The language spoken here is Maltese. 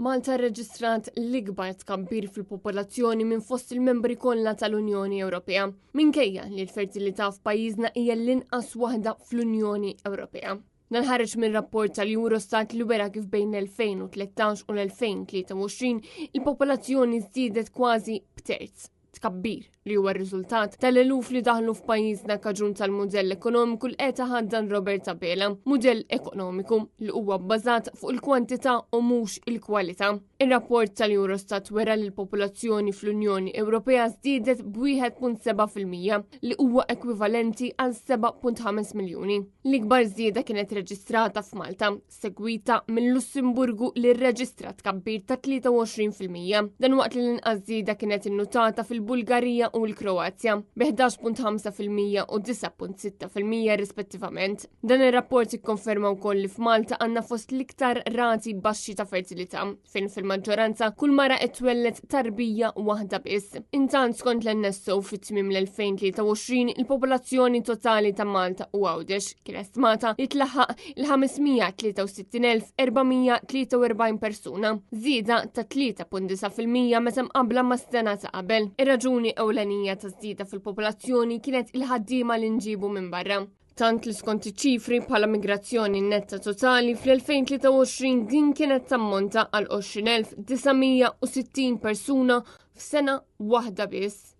Malta rreġistrat l-ikbar tkabbir fil-popolazzjoni minn fost il-membri kollha tal-Unjoni Ewropea, minkejja li l-fertilità f'pajjiżna hija l-inqas waħda fl-Unjoni Ewropea. Dan ħareġ minn rapport tal-Eurostat li wera kif bejn l-2013 u l-2023 il-popolazzjoni żdiedet kważi b'terz tkabbir li huwa r-riżultat tal-eluf li daħlu f'pajjiżna kaġun tal-mudell ekonomiku li qed ħaddan Robert Abela, mudell ekonomiku li huwa bbażat fuq il-kwantità u mhux il-kwalità. Ir-rapport tal-Eurostat wera li l-popolazzjoni fl-Unjoni Ewropea żdiedet b'1.7% li huwa ekwivalenti għal 7.5 miljuni. L-ikbar żieda kienet reġistrata f'Malta, segwita mill-Lussemburgu li rreġistra tkabbir ta' 23%. Dan waqt li l-inqas żieda kienet innutata fil-Bulgarija u l-Kroazja bi 11.5% u 9.6% rispettivament. Dan ir-rapport ikkonferma wkoll li f'Malta għandna fost l-iktar rati baxxi ta' fertilità, fejn fil-maġġoranza kull mara qed twelled tarbija waħda biss. Intant skont l-NSO fit-tmiem l-2023 il-popolazzjoni totali ta' Malta u Għawdex kien stmata li tlaħħaq il-563,443 persuna, żieda ta' 3.9% meta mqabbla mas-sena ta' qabel. Ir-raġuni ewlenija ta' żieda fil-popolazzjoni kienet il-ħaddiema li nġibu minn barra. Tant li skont iċ-ċifri bħala migrazzjoni netta totali fl-2023 din kienet tammonta għal 20,960 persuna f'sena waħda biss.